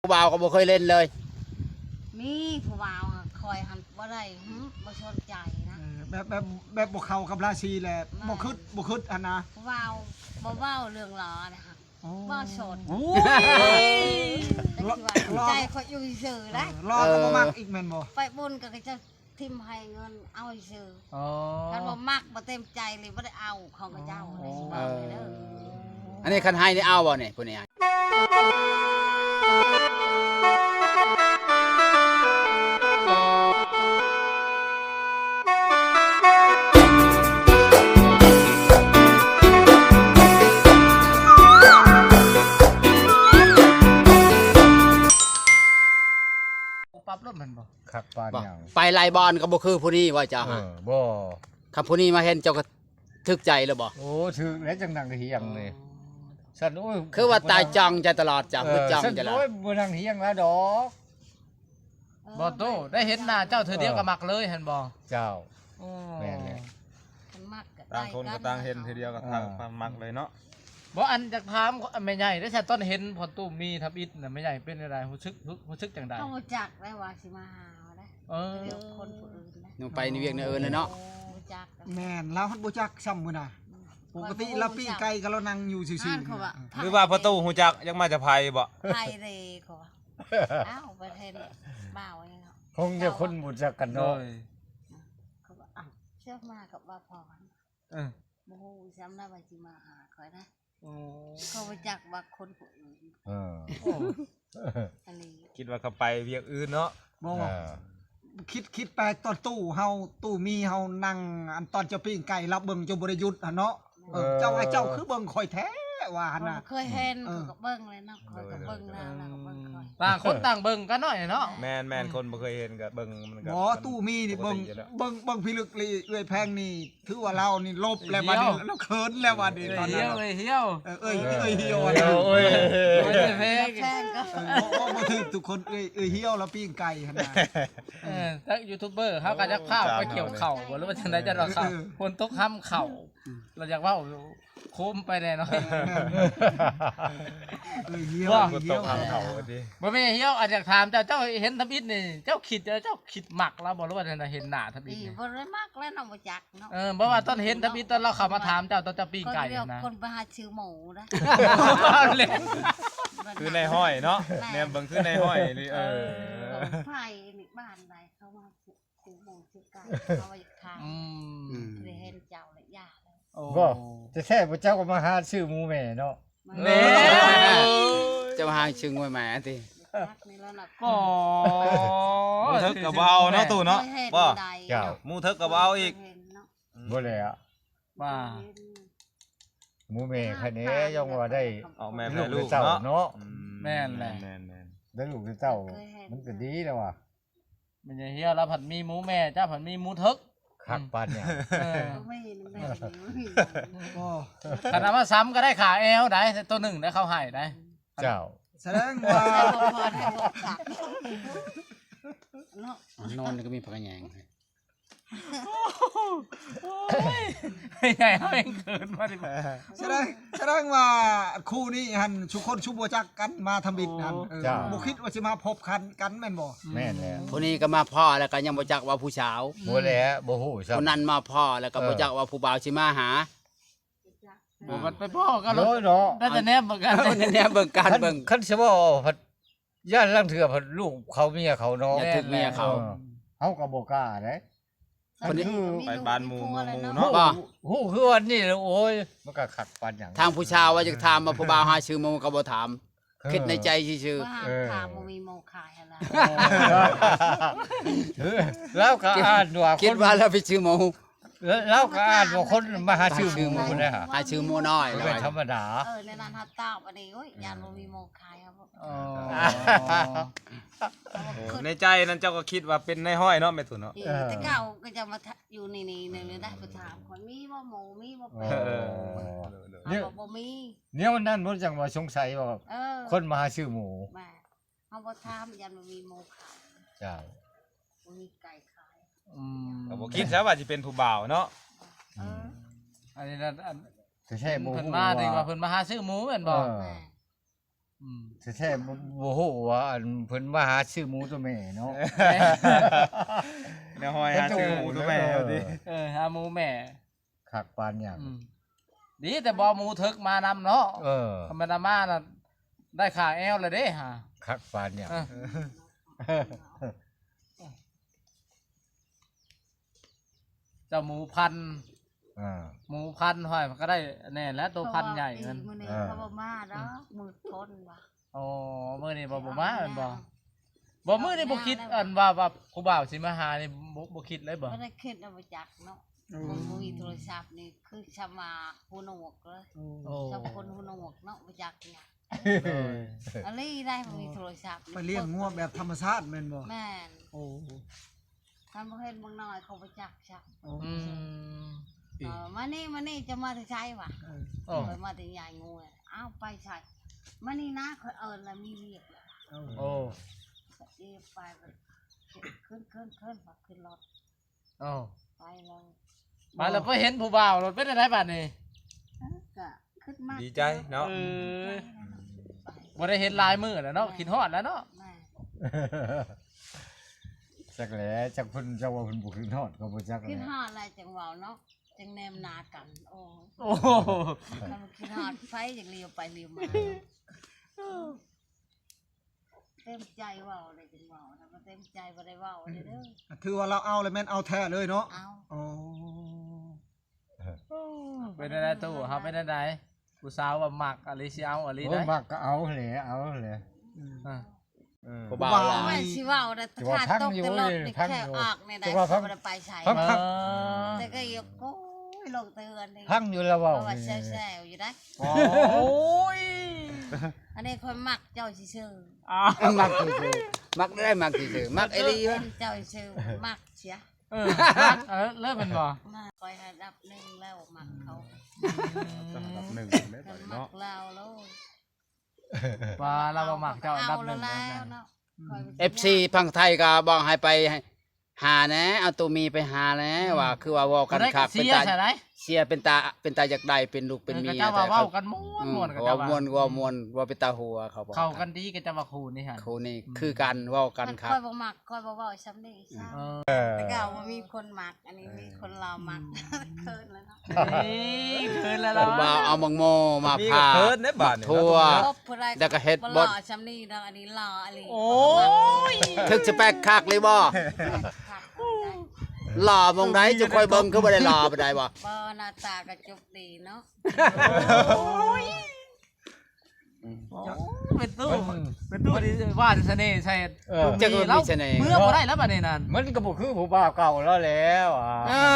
ຜູ້ບ່າວກໍບໍ່ເຄີຍຫຼິ້ນເລີຍ. ມີຜູ້ບ່າວ ຂ້ອຍຫັ້ນບໍ່ໄດ້ ຫຶ ບໍ່ສົນໃຈນະ. ເອີ ແບບ ແບບ ແບບບໍ່ເຂົ້າກັບລາຊີແຫຼະ ບໍ່ຄຶດ ບໍ່ຄຶດຫັ້ນນະ. ຜູ້ບ່າວບໍ່ເວົ້າເລື່ອງຫຼໍນະ ບໍ່ສົນ. ໂອ້ຍ ຈັກຊິວ່າ ໃຈຂ້ອຍຢູ່ຊື່ໆໄດ໋. ເອີ ຫຼໍກໍບໍ່ມັກອີກແມ່ນບໍ່? ໄປບຸນກໍເຈົ້າ ຖິ້ມໃຫ້ເງິນເອົາຊື່. ອໍ ຄັນບໍ່ມັກບໍ່ເຕັມໃຈເລີຍບໍ່ໄດ້ເອົາຂອງເຂົາເຈົ້າ. ອໍ ເອີ ອັນນີ້ຄັນໃຫ້ນີ້ເອົາບໍ່ນີ້ ຜູ້ນີ້? ປັບລົດແມ່ນບໍ່? ຄັກປານຫຍັງ? ໄປຫຼາຍບ່ອນກໍບໍ່ຄືຜູ້ນີ້ວ່າເຈົ້າ. ເອີ ຫາ ບໍ່ ຄັນຜູ້ນີ້ມາເຫັນເຈົ້າກໍຖືກໃຈແລ້ວບໍ່? ໂອ້ ຖືກແລ້ວ ຈັ່ງນັ່ງຮຽງນີ້. ອໍ ຊັ້ນ ໂອ້ຍ ຄືວ່າຕາຈ້ອງໃຈຕະຫຼອດ ເຈົ້າ ເອີ ຄືຈ້ອງໃຈຕະຫຼອດ. ໂອ້ຍ ບໍ່ນັ່ງຮຽງແລ້ວດອກ. ບໍ່ໂຕ ໄດ້ເຫັນໜ້າເຈົ້າເທື່ອດຽວກໍມັກເລີຍຫັ້ນບໍ່? ເຈົ້າ ໂອ້ ແມ່ນແຫຼະ ມັກ ຕ່າງຄົນກໍຕ່າງເຫັນເທື່ອດຽວກໍ ເອີ ມັກເລີຍເນາະ. ບໍ່ ອັນ ຢາກຖາມແມ່ໃຫຍ່ເດ້ ຕອນເຫັນພໍ່ຕູ້ມີທຳອິດນະ ແມ່ໃຫຍ່ເປັນຈັ່ງໃດ? ຮູ້ສຶກ ຮູ້ສຶກຈັ່ງໃດ? ເຮົາບໍ່ຈັກໄດ້ວ່າຊິມາຫາເຮົາໄດ໋. ເອີ ຄົນຜູ້ອື່ນນະ ຍັງໄປໃນວຽກໃນເອີນເນາະ. ບໍ່ຈັກ ແມ່ນ ລາວຮັດບໍ່ຈັກຊ້ຳມື້ນະ. ອືມ ປົກກະຕິລາວປີ້ງໄກ່ກັບລາວນັ່ງຢູ່ຊື່ໆ. ຫຼືວ່າພໍ່ຕູ້ຮູ້ຈັກ ຢາກມາຈະໄພບໍ່? ໄພເດ້ ເຂົາວ່າ ອ້າວ ປະເທດບ່າວນີ້ເນາະ ຄົງຈະຄົນບໍ່ຈັກກັນເນາະ. ເຂົາວ່າ ອ້າວ ເຊື່ອມາກັບວ່າພໍ່ ເອີ ບໍ່ຮູ້ຊ້ຳນະວ່າຊິມາຫາຂ້ອຍນະ. ອໍ ເຂົາບໍ່ຈັກວ່າຄົນຜູ້ອື່ນ. ເອີ ໂອ້ ອັນນີ້ຄິດວ່າເຂົາໄປວຽກອື່ນເນາະ. ບໍ່ ເອີ ຄິດ ຄິດໄປຕອນຕູ້ເຮົາ ຕູ້ມີເຮົານັ່ງ ອັນຕອນເຈົ້າປີ້ງໄກ່ລາວເບິ່ງເຈົ້າບໍ່ໄດ້ຢຸດຫັ້ນເນາະ. ເອີ ເອີ ເຈົ້າວ່າເຈົ້າຄືເບິ່ງຂ້ອຍແທ້ວ່າຫັ້ນນະ. ເຂົາເຄີຍເຫັນ ເອີ ເຂົາກໍເບິ່ງແຫຼະເນາະ ຂ້ອຍກໍເບິ່ງລາວ ລາວກໍເບິ່ງຂ້ອຍ. ຕ່າງຄົນຕ່າງເບິ່ງກັນເນາະ ເນາະ. ແມ່ນໆ ອືມ ຄົນບໍ່ເຄີຍເຫັນກໍເບິ່ງມັນກໍ ບໍ່ ຕູ້ມີນີ້ເບິ່ງ ເບິ່ງ ເບິ່ງພິລຶກລີ ເອື້ອຍແພງນີ້ ຖືວ່າລາວນີ້ຫຼົບແລ້ວບາດນີ້ ລາວເຂີນແລ້ວບາດນີ້. ເອື້ອຍ ຕອນນັ້ນ ເອື້ອຍ ເອື້ອຍ ເອື້ອຍ ເອື້ອຍ ເອື້ອຍ ເອື້ອຍ ເອື້ອຍ ເອື້ອຍ ເອື້ອຍ ເອື້ອຍ ບໍ່ ບໍ່ຖືກທຸກຄົນ ເອື້ອຍ ເອື້ອຍ ເອື້ອຍ ລາວປີ້ງໄກ່ຫັ້ນນະ. ເອີ ທັງຢູທູບເບີເຮົາກໍຢາກພາໄປກ່ຽວເຂົ້າບໍ່ ຫຼືວ່າຈັ່ງໃດ ຈະວ່າເຂົ້າ ເອີ ຝົນຕົກຫ້ຳເຂົ້າ ລາວຢາກເວົ້າໂຄມໄປແດ່ເນາະ. ເອີ ເອີ ເອີ ເອີ ຝົນຕົກຫ້ຳເຂົ້າຕິ. ບໍ່ແມ່ນ ເຮົາ ອັນ ຢາກຖາມເຈົ້າ ເຈົ້າເຫັນທຳອິດນີ້ ເຈົ້າຄິດ ເຈົ້າຄິດມັກລາວບໍ່ ຫຼືວ່າຈັ່ງໃດ ເຫັນໜ້າທຳອິດນີ້? ບໍ່ໄດ້ມັກແລ້ວເນາະ ບໍ່ຈັກເນາະ. ເອີ ບໍ່ວ່າຕອນເຫັນທຳອິດ ຕອນລາວເຂົ້າມາຖາມເຈົ້າ ຕອນເຈົ້າປີ້ງໄກ່ຫັ້ນນະ ຄົນໄປຫາຊື້ໝູນະ. ຄືນາຍຮ້ອຍເນາະ ແນມເບິ່ງຄືນາຍຮ້ອຍນີ້. ເອີ ເອີ ໃຜນີ້ ບ້ານໃດ ເຂົາມາຊື້ໝູຊື້ໄກ່ ເຂົາວ່າຢາກຖາມ. ອືມ ອືມ ໄດ້ເຫັນເຈົ້າແລ້ວ ຢ່າແລ້ວ. ໂອ້ ບໍ່ ແທ້ໆ ເຈົ້າກໍມາຫາຊື້ໝູແມ່ເນາະ. ແມ່ ເຈົ້າຫາຊື້ງວຍມາຕິ. ບໍ່ ໝູເຖິກກໍບໍ່ເອົາເນາະ ຕູ້ເນາະ. ບໍ່ ເຈົ້າ ໝູເຖິກກໍບໍ່ເອົາອີກ. ບໍ່ແລ້ວ ວ່າ ໝູແມ່ໃຄແນ່ ຍັງວ່າໄດ້ອອກແມ່ໃຫ້ລູກເນາະ. ອືມ ແມ່ນແຫຼະ ແມ່ນໆ ໄດ້ລູກເຕົ້າ ມັນກໍດີແລ້ວວ່າ. ແມ່ນຫຍັງ ເຮົາລະພັດມີໝູແມ່ ເຈົ້າພັດມີໝູເຖິກ ຄັກປານຫຍັງ. ເອີ ບໍ່ມີ ບໍ່ມີ ບໍ່ ຄັນເອົາມາຊ້ຳກໍໄດ້ຂາແອວໄດ໋ ໂຕໜຶ່ງໄດ້ ເຂົາໃຫ້ໄດ໋. ເຈົ້າ ສະແດງວ່າ ເນາະ ນອນກໍມີຜ້າຂະແຍງ. ໂອ້ຍ ໃຫຍ່ເຮົາເອງເຂີນມາດິ. ສະແດງ ສະແດງວ່າຄູ່ນີ້ຫັ້ນ ຊຸຄົນຊຸບໍ່ຈັກກັນມາທຳອິດຫັ້ນ. ເອີ ເຈົ້າ ບໍ່ຄິດວ່າຊິມາພົບກັນ ກັນແມ່ນບໍ່? ແມ່ນແລ້ວ ຜູ້ນີ້ກໍມາພໍ້ແລ້ວກໍຍັງບໍ່ຈັກວ່າຜູ້ສາວ. ບໍ່ແຫຼະ ບໍ່ຮູ້ຊ້ຳ ຜູ້ນັ້ນມາພໍ້ແລ້ວກໍບໍ່ຈັກວ່າຜູ້ບ່າວຊິມາຫາ. ບໍ່ ມັນໄປພໍ້ກັນໂລດເນາະ ໄດ້ແຕ່ແນມເບິ່ງກັນ ເອີ ແນມເບິ່ງກັນ ເບິ່ງ ຄັນຊິເວົ້າ ຢ້ານລາງເທື່ອພັດລູກເຂົາເມຍເຂົາເນາະ ຢ່າຖືກເມຍເຂົາ. ເອີ ເຮົາກໍບໍ່ກ້າເດ້ ຄັນຄືໄປບ້ານໝູ່ເມືອງໝູ່ເນາະ. ຮູ້ຄືວັນນີ້ແລ້ວ ໂອ້ຍ ມັນກໍຄັກປານຫຍັງ. ທາງຜູ້ສາວວ່າຈະຖາມວ່າຜູ້ບ່າວຫາຊື້ໝູກໍບໍ່ຖາມ ຄິດໃນໃຈຊື່ໆ ວ່າຫາ ເອີ ຖາມບໍ່ມີໝູຂາຍຫັ້ນລະ. ເອີ ລາວກໍອ່ານວ່າ ຄິດວ່າລາວໄປຊື້ໝູ ລາວກໍອ່ານວ່າຄົນມາຫາຊື້ໝູນະ ຫາຊື້ໝູນ້ອຍ ເປັນທຳມະດາ. ເອີ ໃນນັ້ນເຮົາຕອບອັນນີ້ ໂອ້ຍ ຢ້ານບໍ່ມີໝູຂາຍ. ອໍ ໃນໃຈນັ້ນເຈົ້າກໍຄິດວ່າເປັນນາຍຮ້ອຍເນາະ ແມ່ຕູ້ເນາະ. ເອີ ແຕ່ເກົ່າກໍຈະມາ ຢູ່ໃນນີ້ ໄດ້ໄປຖາມຂ້ອຍ ມີບໍ່ໝູ ມີບໍ່ແປ້ງ. ເອີ ເອີ ເອີ ບໍ່ມີ ແນວນັ້ນບໍ່ ຈັ່ງວ່າສົງໄສວ່າ ເອີ ຄົນມາຫາຊື້ໝູ. ແມ່ນ ເຮົາບໍ່ຖາມ ຢ້ານບໍ່ມີໝູຂາຍ. ເຈົ້າ ບໍ່ມີໄກ່ຂາຍ. ອືມ ກໍບໍ່ຄິດຊະວ່າຊິເປັນຜູ້ບ່າວເນາະ. ເອີ ອັນນີ້ນັ້ນ ອັນ ແທ້ໆ ບໍ່ຮູ້ ເພິ່ນມາ ວ່າ ເພິ່ນມາຫາຊື້ໝູແມ່ນບໍ່? ເອີ ແມ່ນ ອືມ ແທ້ໆ ບໍ່ ບໍ່ຮູ້ວ່າອັນເພິ່ນມາຫາຊື້ໝູຕົວແມ່ເນາະ ແມ່ນ ແນວຫ້ອຍຫາຊື້ໝູຕົວແມ່ ເອີ ເອີ ຫາໝູແມ່ ຄັກປານຫຍັງ ອືມ ດີແຕ່ບໍ່ເອົາໝູເຖິກມານຳເນາະ ເອີ ຄັນແມ່ນເອົາມານະ ໄດ້ຂ້າແອວແລ້ວເດ້ຫາ ຄັກປານຫຍັງ ເອີ ເຈົ້າໝູພັນ ອ່າ ໝູພັນ ຫ້ອຍ ມັນກໍໄດ້ແນ່ແຫຼະ ໂຕພັນໃຫຍ່ນັ້ນ ມື້ນີ້ ເອີ ເຂົາບໍ່ມາດອກ ມື້ຄົນວ່າ ອໍ ມື້ນີ້ບໍ່ ບໍ່ມາແມ່ນບໍ່? ບໍ່ ມື້ນີ້ບໍ່ຄິດ ອັນວ່າ ວ່າຜູ້ບ່າວຊິມາຫານີ້ ບໍ່ ບໍ່ຄິດເລີຍບໍ່? ບໍ່ໄດ້ຄິດ ບໍ່ຈັກເນາະ ເອີ ບໍ່ ບໍ່ມີໂທລະສັບນີ້ ຄືຊຳວ່າຫູໜວກເລີຍ ໂອ້ ຊຳຄົນຫູໜວກເນາະ ບໍ່ຈັກຫຍັງ ເອີ ອີ່ຫຼີໄດ໋ ບໍ່ມີໂທລະສັບນີ້ ໄປລ້ຽງງົວແບບທຳມະຊາດແມ່ນບໍ່? ແມ່ນ ໂອ້ ຄັນບໍ່ເຫັນບາງນ້ອຍເຂົາບໍ່ຈັກຊ້ຳ ອືມ ເອີ ມານີ້ ມານີ້ ເຈົ້າມາແຕ່ໃສວະ? ເອີ ຂ້ອຍມາແຕ່ຍາຍງວດ ອ້າວ ໄປໃສ? ມານີ້ນະ ຂ້ອຍເອີ້ນລະມີວຽກລະ ໂອ້ ເອີ ໄປ ຂຶ້ນ ຂຶ້ນ ຂຶ້ນ ຂຶ້ນລົດ ໂອ້ ໄປແລ້ວ ໄປແລ້ວ ໄປເຫັນຜູ້ບ່າວໂລດ ເປັນຈັ່ງໃດບາດນີ້? ເອີ ກະ ຄິດມາກ ດີໃຈເນາະ ເອີ ດີໃຈນະ ບໍ່ໄດ້ເຫັນຫຼາຍມື້ແລ້ວເນາະ ແມ່ນ ຄິດຮອດແລ້ວເນາະ ແມ່ນ ຈັກແຫຼະ ຈັກເພິ່ນ ຈັກວ່າເພິ່ນບໍ່ຄິດຮອດກໍບໍ່ຈັກແຫຼະ ຄິດຮອດແລ້ວຈັ່ງເວົ້າເນາະ ຈັ່ງແນມໜ້າກັນ ໂອ້ ໂອ້ ຄັນບໍ່ຄິດຮອດໃຜຈັ່ງຫຼຽວໄປຫຼຽວມາ ເຕັມໃຈເວົ້າເລີຍຈຶ່ງເວົ້ານະ ບໍ່ເຕັມໃຈບໍ່ໄດ້ເວົ້າເດີ ອືມ ຖືວ່າລາວເອົາແລ້ວແມ່ນເອົາແທ້ເລີຍເນາະ ເອົາ ໂອ້ ເປັນຈັ່ງໃດຕູ້ ເຮົາເປັນຈັ່ງໃດ ຜູ້ສາວວ່າມັກອີ່ຫຼີ ຊິເອົາອີ່ຫຼີ ໂອ້ ໄດ໋ ມັກກໍເອົາແຫຼະ ເອົາແຫຼະ ອືມ ອ່າ ເອີ ຜູ້ບ່າວວ່າ ວ່າຊິເວົ້ານະ ຖ້າຕົກແຕ່ລົດນີ້ ແຄ່ອອກນີ້ໄດ້ ບໍ່ໄດ້ໄປໃສ ເອີ ແຕ່ກໍຢູ່ ໂອ້ຍ ລົງແຕ່ເຮືອນນີ້ ພັງຢູ່ລະເວົ້າ ເພາະວ່າແຊວໆຢູ່ໄດ໋ ໂອ້ຍ ອັນນີ້ຂ້ອຍມັກເຈົ້າຊື່ໆ ອ້າວ ມັກຊື່ໆ ມັກໄດ້ມັກຊື່ໆ ມັກອີ່ຫຼີ ເປັນເຈົ້າຊື່ໆ ມັກເສຍ ເອີ ມັກ ເອີ ເລີຍແມ່ນບໍ່? ມາ ຂ້ອຍອັນດັບໜຶ່ງແລ້ວ ມັກເຂົາ ອືມ ອັນດັບໜຶ່ງເດ້ບາດນີ້ເນາະ ມັກລາວໂລດ ວ່າລາວບໍ່ມັກເຈົ້າອັນດັບໜຶ່ງແລ້ວເນາະ ອືມ ເອັຟຊີຝັ່ງໄທກໍບອກໃຫ້ໄປຫາແດ່ ເອົາໂຕມີໄປຫາແດ່ ອືມ ວ່າຄືວ່າເວົ້າກັນຄັກ ເປັນຕາ ເສຍ ເປັນຕາ ເປັນຕາຢາກໄດ້ເປັນລູກເປັນເມຍ ເອີ ເຂົາເຈົ້າວ່າເວົ້າກັນມ່ວນ ເອີ ມ່ວນ ເຂົາເຈົ້າວ່າ ເວົ້າມ່ວນ ເວົ້າມ່ວນ ເວົ້າເປັນຕາຫົວ ເຂົາບອກ ເຂົ້າກັນດີ ເຂົາເຈົ້າວ່າຄູ່ນີ້ຫັ້ນ ຄູ່ນີ້ ອືມ ຄືກັນ ເວົ້າກັນຄັກ ຂ້ອຍບໍ່ມັກ ຂ້ອຍບໍ່ເວົ້າຊ່ຳນີ້ຊ້ຳ ເອີ ແຕ່ກໍບໍ່ມີຄົນມັກ ອັນນີ້ມີຄົນລາວມັກ ເຂີນແລ້ວເນາະ ນີ້ເຂີນແລ້ວລະ ຜູ້ບ່າວເອົາໝາກໂມມາຜ່າ ມີກໍເຂີນເດ້ບາດນີ້ ທົ່ວ ແລ້ວກໍເຮັດບົດ ບໍ່ຫຼໍ່ຊ່ຳນີ້ດອກ ອັນນີ້ຫຼໍ່ອີ່ຫຼີ ໂອ້ຍ ຖືກສະເປັກຄັກເລີຍບໍ່? ຫຼໍ່ໝ່ອງໃດ ຈຸຂ້ອຍເບິ່ງຄືບໍ່ໄດ້ຫຼໍ່ປານໃດບໍ່? ບໍ່ ໜ້າຕາກໍຈົບດີເນາະ ໂອ້ຍ ອືມ ໂອ້ ເປັນຕູ້ ເປັນຕູ້ນີ້ວ່າສະເໜ່ໃສ່ ເອີ ຈັ່ງວ່າມີສະເໜ່ ເມືອບໍ່ໄດ້ແລ້ວບາດນີ້ນັ້ນ ມັນກໍບໍ່ຄືຜູ້ບ່າວເກົ່າລາວແລ້ວ ອ່າ ເອີ